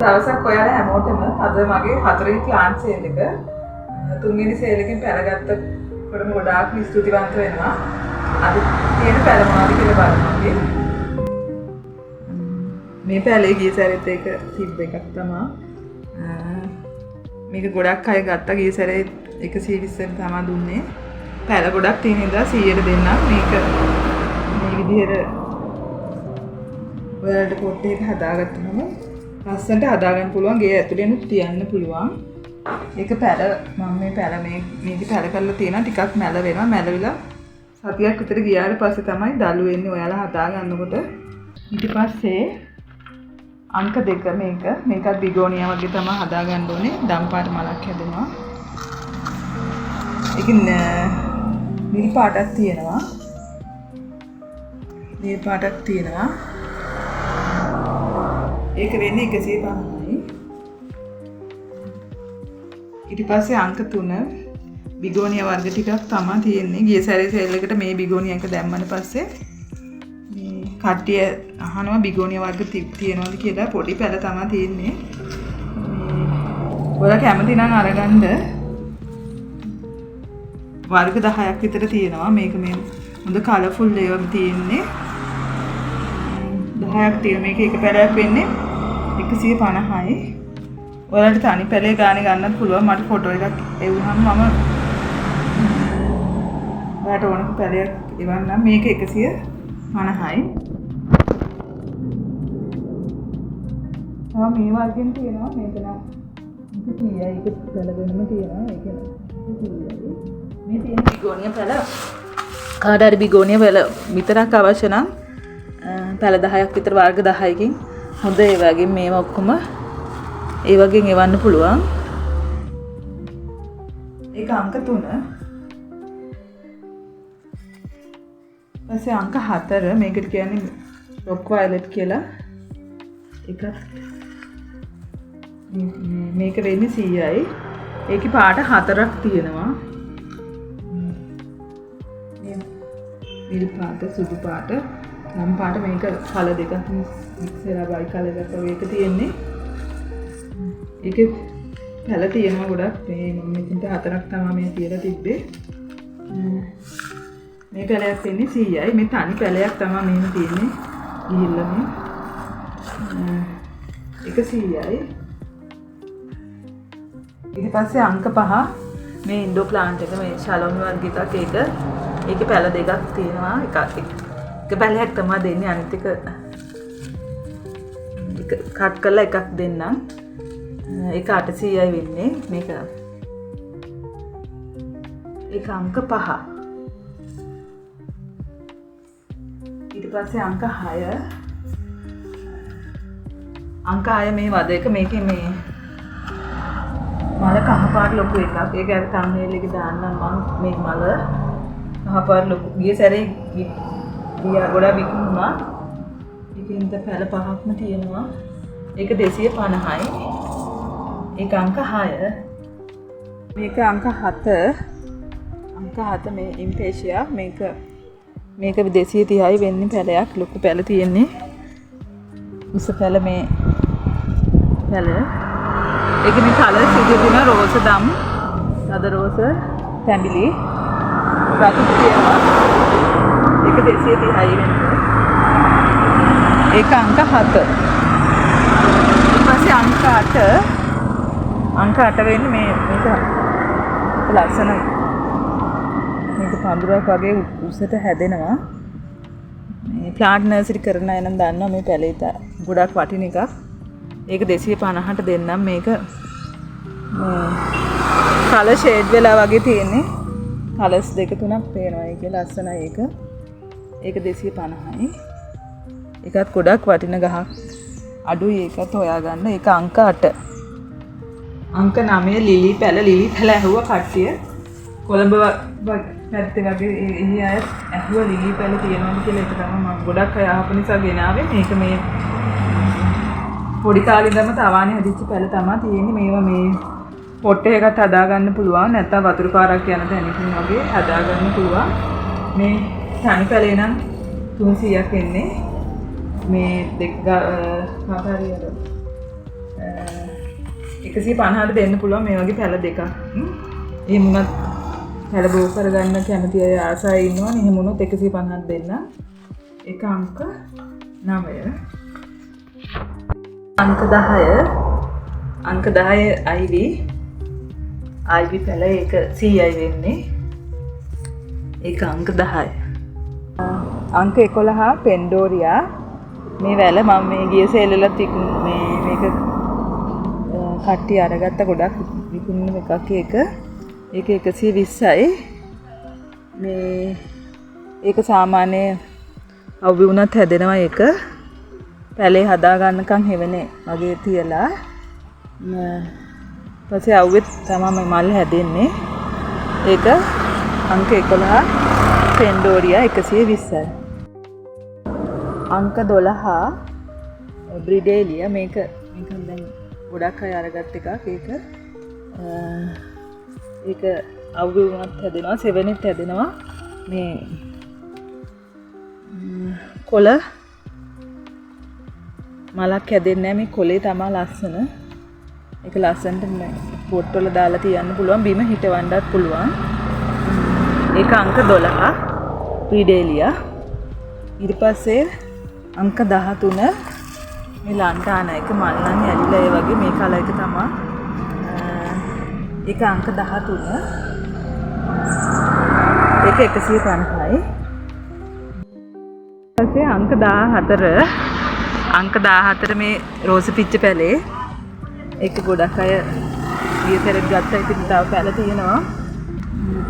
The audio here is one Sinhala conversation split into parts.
දවසක් ඔයාලා හැමෝටම අද මගේ හතරවෙනි ප්ලාන්ට් සේල් එක තුන්වෙනි සේල් එකෙන් පැලගත්ත කොටම ගොඩාක් ස්තුතිවන්ත වෙනවා. අද තියෙන පැල මොනවද කියලා බලමු අපි. මේ පැලේ ගිය සැරේත් ඒක තිබ්බ එකක් තමා. මේක ගොඩක් අය ගත්තා. ගිය සැරේ 120ට තමා දුන්නේ. පැල ගොඩක් තියෙන නිසා 100ට දෙන්නම්. මේක මේ විදිහට ඔයාලට පොට් එක හදාගත්තම ලස්සනට හදාගන්න පුළුවන්. ගේ ඇතුලේනුත් තියන්න පුළුවන්. ඒක පැල මම මේ පැල මේ මේක පැල කරලා තියෙනවා. ටිකක් මැල වෙනවා. මැලවිලා සතියක් විතර ගියාට පස්සේ තමයි දළු වෙන්නේ ඔයාලා හදාගන්නකොට. ඊට පස්සේ අංක 2 මේක. මේකත් බිගෝනියා වගේ තමයි හදාගන්න ඕනේ. දම් පාට මලක් හැදෙනවා. ඒකෙන් නිල් පාටක් තියෙනවා. නිල් පාටක් තියෙනවා. ඒක වෙන්නේ 150යි. ඊට පස්සේ අංක 3 බිගෝනියා වර්ග ටිකක් තමා තියෙන්නේ. ගිය සැරේ සේල් එකට මේ බිගෝනියා එක දැම්මන පස්සේ මේ කට්ටිය අහනවා බිගෝනියා වර්ග තියෙනවද කියලා. පොඩි පැල තමා තියෙන්නේ. මේ ඔයාලා කැමති නම් අරගන්න. වර්ග 10ක් විතර තියෙනවා. මේක මේ හොඳ කලර්ෆුල් ඒවා තියෙන්නේ. 10ක් තියෙන මේක එක පැලයක් වෙන්නේ 150යි. ඔයාලට තනි පැලේ ගානේ ගන්නත් පුළුවන්. මට ෆොටෝ එකක් එවුනහම මම ඔයාලට ඕන පැලයක් එවන්නම්. මේක 150යි. තව මේ වර්ගෙන් තියෙනවා. මේක නම් මේක 100යි. ඒක පැල වෙනම තියෙනවා. ඒක 100යි. මේ තියෙන බිගෝනියා පැල කාට හරි බිගෝනියා පැල විතරක් අවශ්‍ය නම් පැල 10ක් විතර වර්ග 10කින් හොඳ ඒ වගේ මේවා ඔක්කොම ඒ වගේ එවන්න පුළුවන්. ඒක අංක 3. ඊපස්සේ අංක 4 මේකට කියන්නේ රොක් වයලට් කියලා. ඒකත් මේක වෙන්නේ 100යි. ඒකේ පාට 4ක් තියෙනවා. මේ නිල් පාට, සුදු පාට, නම් පාට මේක කලර් දෙකක් මික්ස් වෙලා බයි කලර් එකක් වගේ එක තියෙන්නේ. ඒකේ පැල තියෙනවා ගොඩක්. මේ මම මෙතනට 4ක් තමයි මේ තියලා තිබ්බේ. මේ පැලයක් වෙන්නේ 100යි. මේ තනි පැලයක් තමයි මෙහෙම තියෙන්නේ. ගිහිල්ලා මේ. ඒක 100යි. ඊට පස්සේ අංක 5 මේ ඉන්ඩෝ ප්ලාන්ට් එක මේ ෂලොන් වර්ග එකක් ඒක. ඒකේ පැල දෙකක් තියෙනවා. එක පැලයක් තමයි දෙන්නේ. අනිත් එක එක කට් කරලා එකක් දෙන්නම්. ඒක 800යි වෙන්නේ. මේක ඒක අංක 5. ඊට පස්සේ අංක 6. අංක 6 මේ වද එක. මේකේ මේ මල කහ පාට ලොකු එකක්. ඒක අර තම්නේල් එකේ දාන්නම් මං. මේ මල කහ පාට ලොකු. ගිය සැරේ ගියා ගොඩක් විකුණුණා. ඒකෙන් ද පැල 5ක්ම තියෙනවා. ඒක 250යි. ඒක අංක 6. මේක අංක 7. අංක 7 මේ ඉම්පේෂියා. මේක 230යි වෙන්නේ පැලයක්. ලොකු පැල තියෙන්නේ. උස පැල මේ පැල. ඒකේ මේ කලර්ස් විදිහට තියෙනවා. රෝස දම්, තද රෝස, තැඹිලි, රතු තියෙනවා. ඒක 230යි වෙන්නේ. ඒක අංක 7. ඊට පස්සේ අංක 8. අංක 8 වෙන්නේ මේක ලස්සන මේක පඳුරක් වගේ උසට හැදෙනවා. මේ ප්ලාන්ට් නර්සරි කරන අය නම් දන්නවා මේ පැලේ ගොඩක් වටින එකක්. ඒක 250ට දෙන්නම්. මේක මේ කලර් ෂේඩ් වෙලා වගේ තියෙන්නේ. කලර්ස් දෙක තුනක් පේනවා. ඒකේ ලස්සනයි ඒක. ඒක 250යි. ඒකත් ගොඩක් වටින ගහක්. අඩුයි ඒකත් හොයාගන්න. ඒක අංක 8. අංක 9 ලිලි පැල. ලිලි පැල ඇහුවා කට්ටිය. කොළඹ පැත්තේ වගේ එහි අය ඇහුවා ලිලි පැල තියෙනවද කියලා. ඒක තමයි මම ගොඩක් අය අහපු නිසා ගෙනාවේ. මේක මේ පොඩි කාලේ ඉඳන්ම තවානේ හැදිච්ච පැල තමයි තියෙන්නේ. මේවා මේ පොට් එකකට හදාගන්න පුළුවන්. නැත්තම් වතුර පාරක් යන තැනකින් වගේ හදාගන්න පුළුවන්. මේ තනි පැලේ නම් 300ක් එන්නේ. මේ දෙක කාට හරි අර 150ට දෙන්න පුළුවන් මේ වගේ පැල දෙකක්. එහෙම වුණත් පැල බෝ කරගන්න කැමති අය ආසයි ඉන්නවනේ. එහෙම වුණොත් 150ක් දෙන්න. ඒක අංක 9. අංක 10. අංක 10 අයිවි. අයිවි පැල ඒක 100යි වෙන්නේ. ඒක අංක 10. අංක 11 පෙන්ඩෝරියා. මේ වැල මම මේ ගිය සේල් වලත් මේ මේක කට්ටිය අරගත්ත ගොඩක් විකුණන එකක් ඒක. ඒක 120යි. මේ ඒක සාමාන්‍ය අවි වුණත් හැදෙනවා ඒක. පැලේ හදා ගන්නකම් හෙවනේ වගේ තියලා. පස්සේ අවුවෙත් තමයි මේ මල් හැදෙන්නේ. ඒක අංක 11 පෙන්ඩෝරියා 120යි. අංක 12 බ්‍රිඩේලියා. මේක දැන් ගොඩක් අය අරගත් එකක්. ඒක අවුවේ වුණත් හැදෙනවා, සෙවණෙත් හැදෙනවා. මේ කොළ මලක් හැදෙන්නේ නැහැ. මේ කොළේ තමා ලස්සන. ඒක ලස්සනට මේ පොට් වල දාලා තියන්න පුළුවන්, බිම හිටවන්නත් පුළුවන්. ඒක අංක 12 බ්‍රිඩේලියා. ඊට පස්සේ අංක 13 මේ ලන්ටානා එක මල් නම් ඇලිලා ඒ වගේ මේ කලර් එක තමා. ඒක අංක 13. ඒක 150යි. ඊපස්සේ අංක 14. අංක 14 මේ රෝස පිච්ච පැලේ. ඒක ගොඩක් අය ගිය සැරේත් ගත්තා. ඉතින් තව පැල තියෙනවා.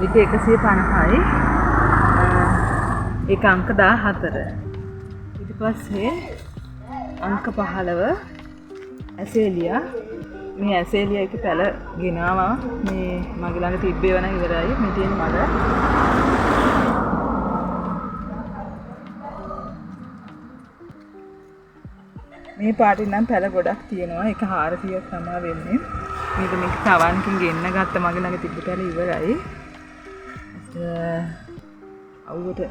ඒක 150යි. ඒක අංක 14. ඊට පස්සේ අංක 15 ඇසේලියා. මේ ඇසේලියා එක පැල ගෙනාවා. මේ මගේ ළඟ තිබ්බේව නම් ඉවරයි. මේ තියෙන මල. මේ පාටින් නම් පැල ගොඩක් තියෙනවා. ඒක 400ක් තමා වෙන්නේ. මේක මේක තවන්කින් ගෙන්න ගත්ත මගේ ළඟ තිබ්බ පැල ඉවරයි. අවුවට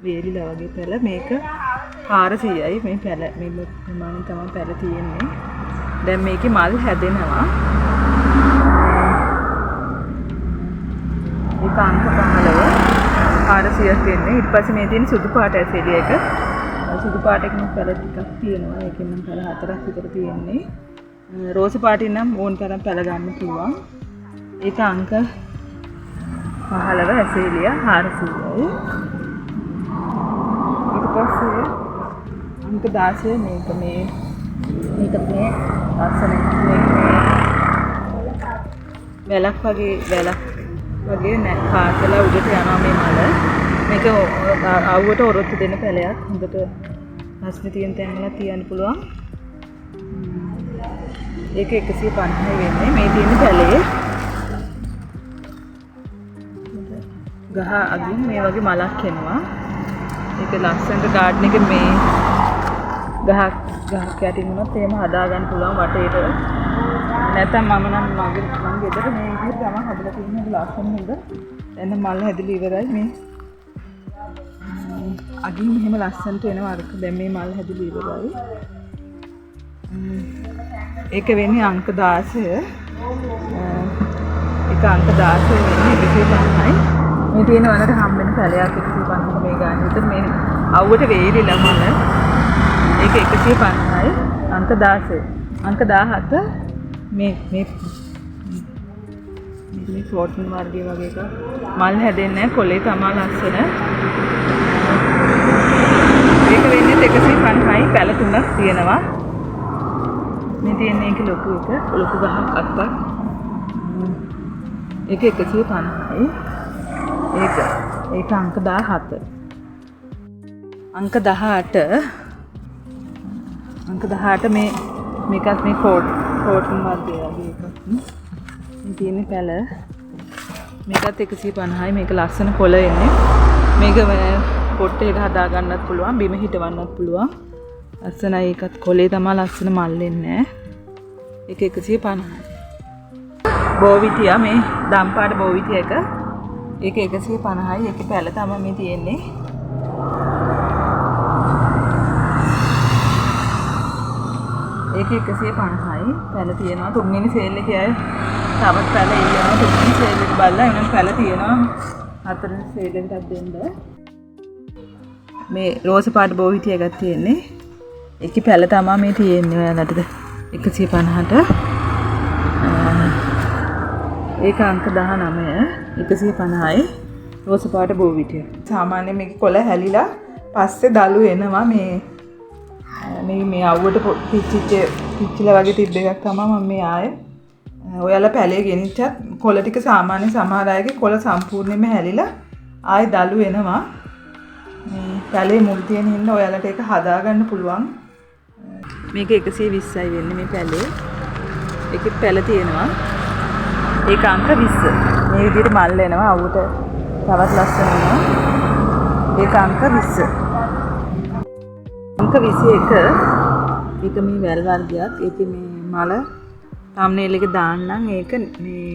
වේලිලා වගේ පැල. මේක 400යි මේ පැල. මේ ප්‍රමාණය තමයි පැල තියෙන්නේ. දැන් මේකේ මල් හැදෙනවා. ඒක අංක 15 400ක් වෙන්නේ. ඊට පස්සේ මේ තියෙන සුදු පාට ඇසෙලිය එක. සුදු පාට එකම පැල ටිකක් තියෙනවා. ඒකෙන් නම් පැල 4ක් විතර තියෙන්නේ. රෝස පාටින් නම් ඕන තරම් පැල ගන්න පුළුවන්. ඒක අංක 15 ඇසෙලිය 400යි. ඊට පස්සේ අංක 16 මේක මේ මේක මේ ලස්සන එකක්. මේක මේ වැලක් වගේ වැලක් වගේ නෑ කාසලා උඩට යනවා මේ මල. මේක අවුවට ඔරොත්තු දෙන පැලයක්. හොඳට රස්නේ තියෙන තැන් වල තියන්න පුළුවන්. ඒක 150යි වෙන්නේ. මේ තියෙන පැලේ ගහ අගින් මේ වගේ මලක් එනවා. ඒක ලස්සනට ගාඩන් එකේ මේ ගහක් යටින් වුණත් එහෙම හදා ගන්න පුළුවන් වටේට. නැත්නම් මම නම් මං ගෙදර මේ විදිහට තමයි හදලා තියෙන්නේ. ලස්සන හොඳ. දැන් නම් මල් හැදිලා ඉවරයි. මේ අගින් මෙහෙම ලස්සනට එනවා අරක. දැන් මේ මල් හැදිලා ඉවරයි. ඒක වෙන්නේ අංක 16. ඒක අංක 16 වෙන්නේ 150යි. මේ තියෙන වලට හම්බ වෙන පැලයක් 150 මේ ගාන විතර. මේ අවුවට වේලිලා මල. ඒක 150යි. අංක 16. අංක 17 මේ මේ ෆෝටන් වර්ගය වගේ එකක්. මල් හැදෙන්නේ නැහැ, කොළේ තමා ලස්සන. ඒක වෙන්නේ 150යි. පැල තුනක් තියෙනවා. මේ තියෙන එක ලොකු එක, ලොකු ගහක් අත්තක්. ඒක 150යි. ඒක අංක 17. අංක 18. අංක 18 මේකත් මේ කෝටන් වර්ගය වගේ එකක්. මේ තියෙන පැල. මේකත් 150යි. මේක ලස්සන කොළ එන්නේ. මේක පොට් එක හදා ගන්නත් පුළුවන්, බිම හිටවන්නත් පුළුවන්. ලස්සනයි. ඒකත් කොළේ තමා ලස්සන මල් එන්නේ. ඒක 150යි. බෝවිතියා මේ දම් පාට බෝවිතිය එක. ඒක 150යි. ඒකේ පැල තමා මේ තියෙන්නේ. ඒක 150යි. පැල තියෙනවා. තුන්වෙනි සේල් එකේ අය තවත් පැල ඉල්ලනවා. තුන්වෙනි සේල් එක බලලා එනම් පැල තියෙනවා. හතරවෙනි සේල් එකටත් දෙන්න. මේ රෝස පාට බෝහිටිය එකක් තියෙන්නේ. ඒකේ පැල තමා මේ තියෙන්නේ ඔයාලටද 150ට. ඒක අංක 19 150යි රෝස පාට බෝවිටිය. සාමාන්‍යයෙන් මේකේ කොළ හැලිලා පස්සේ දළු එනවා. මේ මේ මේ අවුවට පිච්චිලා වගේ තිබ්බ එකක් තමයි මම මේ ආයේ ඔයාලා පැලේ ගෙනිච්චත් කොළ ටික සාමාන්‍ය සමහර අයගේ කොළ සම්පූර්ණයෙන්ම හැලිලා ආයේ දළු එනවා. මේ පැලේ මුල් තියෙන හින්දා ඔයාලට ඒක හදාගන්න පුළුවන්. මේක 120යි වෙන්නේ මේ පැලේ. ඒකෙත් පැල තියෙනවා. ඒක අංක 20. මේ විදිහට මල් එනවා අවුවට තවත් ලස්සන වෙනවා. ඒක අංක 20. අංක 21 ඒක මේ වැල් වර්ගයක්. ඒකේ මේ මල තම්නේල් එක දාන්නම්. ඒක මේ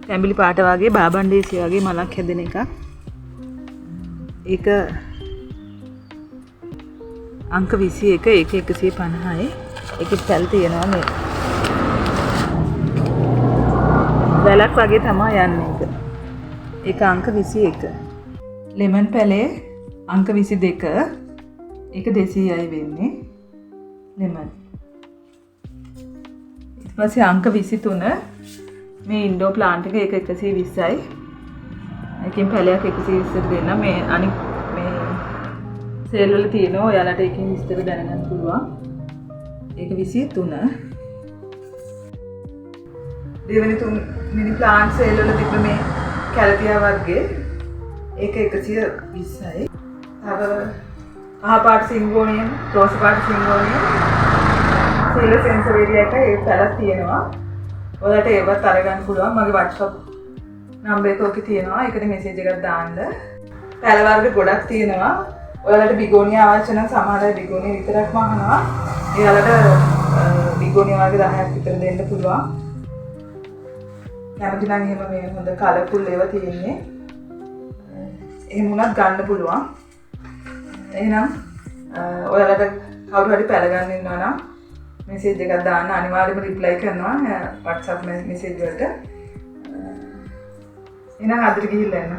තැඹිලි පාට වගේ බාබන්ඩේසිය වගේ මලක් හැදෙන එකක්. ඒක අංක 21 ඒක 150යි. ඒකෙත් පැල තියෙනවා. මේ වැලක් වගේ තමයි යන්නේ ඒක. ඒක අංක 21. ලෙමන් පැලේ අංක 22 ඒක 200යි වෙන්නේ ලෙමන්. ඊට පස්සේ අංක 23 මේ ඉන්ඩෝර් ප්ලාන්ට් එක ඒක 120යි. ඒකෙන් පැලයක් 120ට දෙන්න. මේ අනික් මේ සේල් වල තියෙනවා. ඔයාලට ඒකෙන් විස්තර දැනගන්න පුළුවන්. ඒක 23. දෙවෙනි තුන්වෙනි ප්ලාන්ට් සේල් වල තිබ්බ මේ කැලතියා වර්ගයේ ඒක 120යි. තව කහ පාට සිංගෝනියම්, රෝස පාට සිංගෝනියම්, සිල්වර් සෙන්සවේරියා එක ඒ පැලක් තියෙනවා. ඔයාලට ඒවත් අරගන්න පුළුවන්. මගේ WhatsApp number එක ඔකේ තියෙනවා. ඒකට මෙසේජ් එකක් දාන්න. පැල වර්ග ගොඩක් තියෙනවා. ඔයාලට බිගෝනියා අවශ්‍ය නම් සමහර අය බිගෝනියා විතරක්ම අහනවා. එයාලට බිගෝනියා වර්ග 10ක් විතර දෙන්න පුළුවන්. කැමති නම් එහෙම මේ හොඳ කලර්ෆුල් ඒවා තියෙන්නේ. එහෙම වුණත් ගන්න පුළුවන්. එහෙනම් ඔයාලට කවුරු හරි පැල ගන්න ඉන්නවා නම් මෙසේජ් එකක් දාන්න. අනිවාර්යයෙන්ම රිප්ලයි කරනවා WhatsApp message වලට. එහෙනම් අදට ගිහිල්ලා එන්න.